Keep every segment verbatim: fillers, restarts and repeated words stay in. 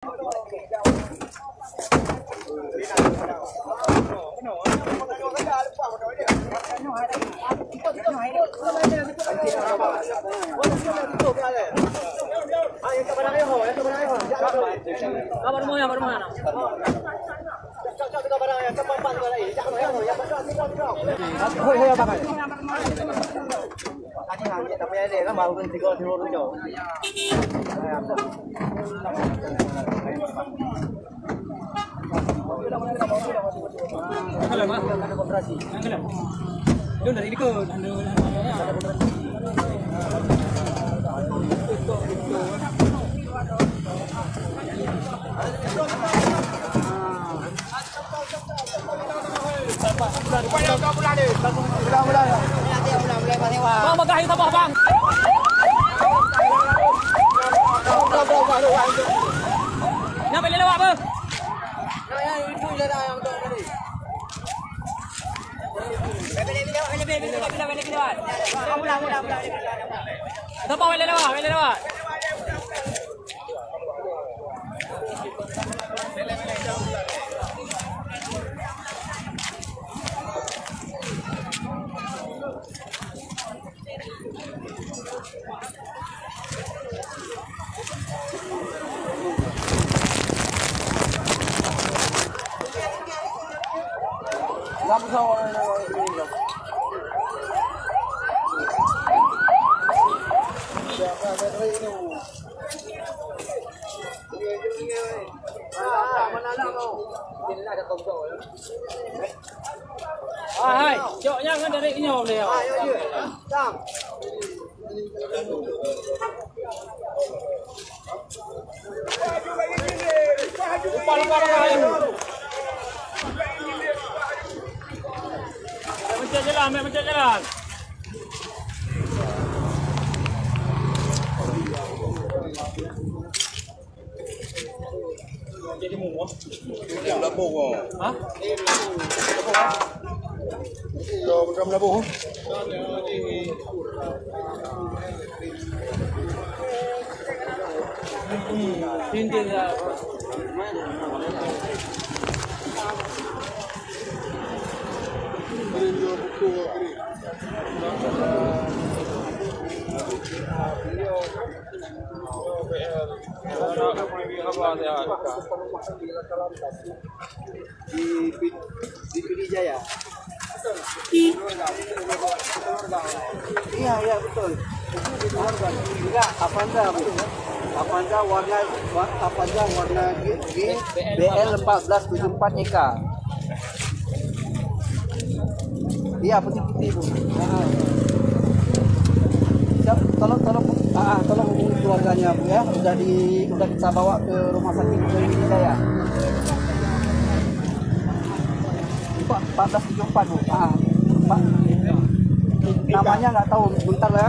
Bang, bagah yang sabar, bang. Nak balik lewat apa? Sabar, balik lewat, balik lewat. Ah, hai, cok nyang dari nyoe dia. Umpan, umpan, umpan. Mencet jalan, mencet jalan. Jadi murah. Hah? Di, di Pidie Jaya. Iya, iya, betul. Enggak, Avanza, Bu. Avanza warna, wa-, Avanza warna G, G, B L empat belas tujuh empat E K. Iya, putih-putih, Bu. Ha. Siap, tolong, tolong, ah, ah, tolong hubungi keluarganya, Bu, ya. Udah di, udah kita bawa ke rumah sakit Pidie Jaya. Empat, empat belas tujuh empat, Bu. Ah, empat. Namanya nggak tahu, bentar ya.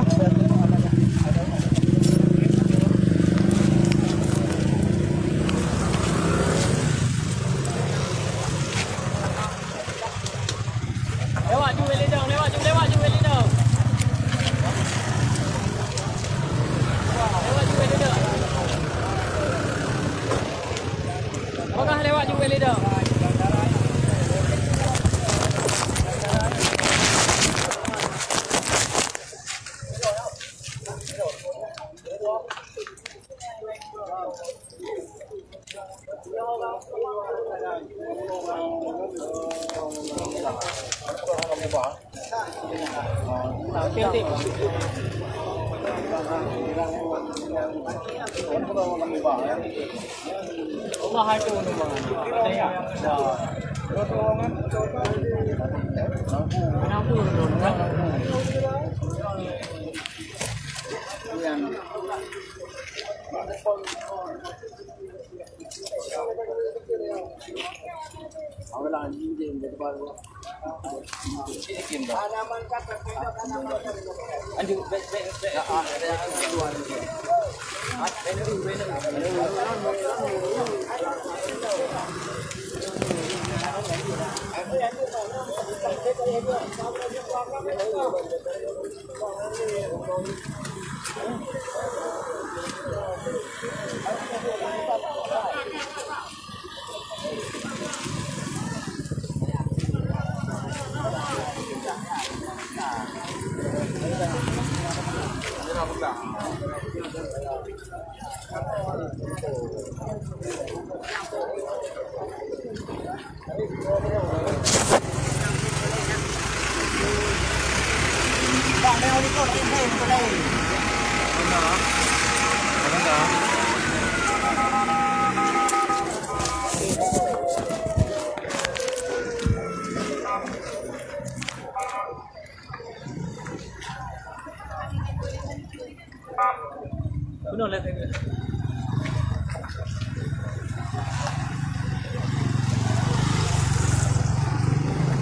Lewat ju, Wei Lidong, lewat ju, lewat ju, Wei Lidong. Lewat ju, Wei Lidong. Apakah lewat ju, Wei Lidong?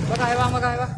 Pakai bang, pakai bang.